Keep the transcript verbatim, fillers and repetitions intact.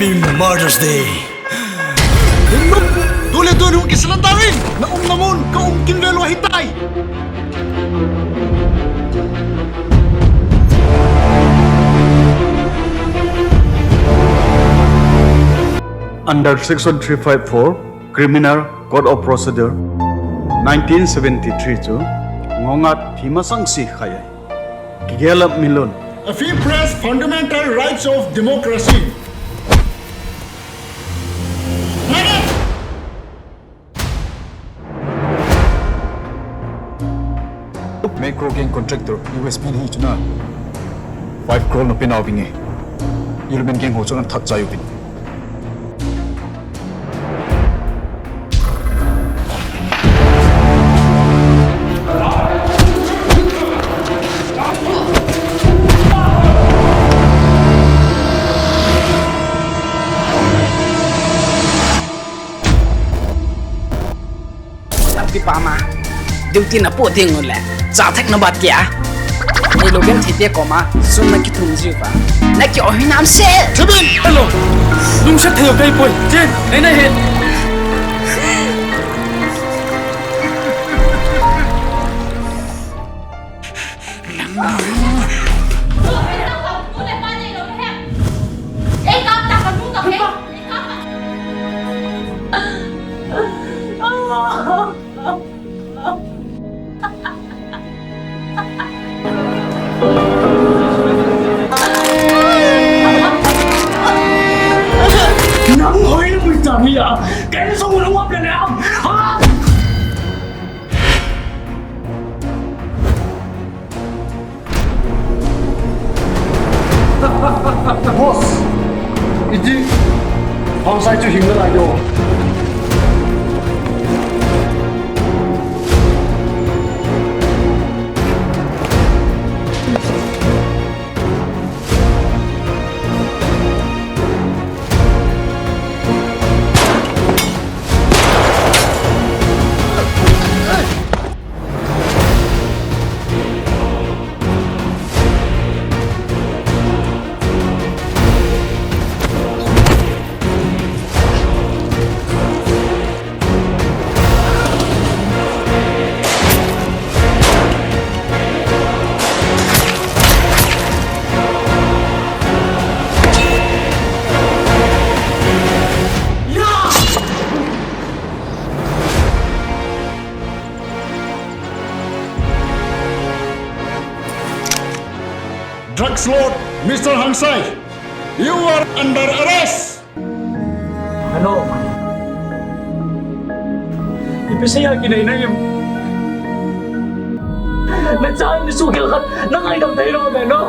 Happy Mother's Day. Tule tuni hung kisalan tauvin, na umna mun ka um kit ve lou ahitai. Under Section three five four, Criminal Code of Procedure, nineteen seventy-three chu ngongat thi masang si khai ai. Kigel a um lun. A free press, fundamental rights of democracy. Macro gang contractor, U S P hi chuna. Five crore na pe nau vinge. Eleven gang ho chun an that chai uvin. Tampi pa ma. Duty na po ding le. Cha thek na bat kia. Nei lo gen thite koma. Sun na kithum jiu pa. Na ki ohinam se. Chubin! Hello! Lungset thei kai poi. Chen, nei na het. Nang hoi na pui ta mi a, kei na song na wap na na. Boss, iti, Hangsai chu hing na lai do. Drugs lord, Mister Hangsai, you are under arrest. Hello. Ipi seija kinai na im. Na chan ni su kel khat, na ngaidam thei lou ve no.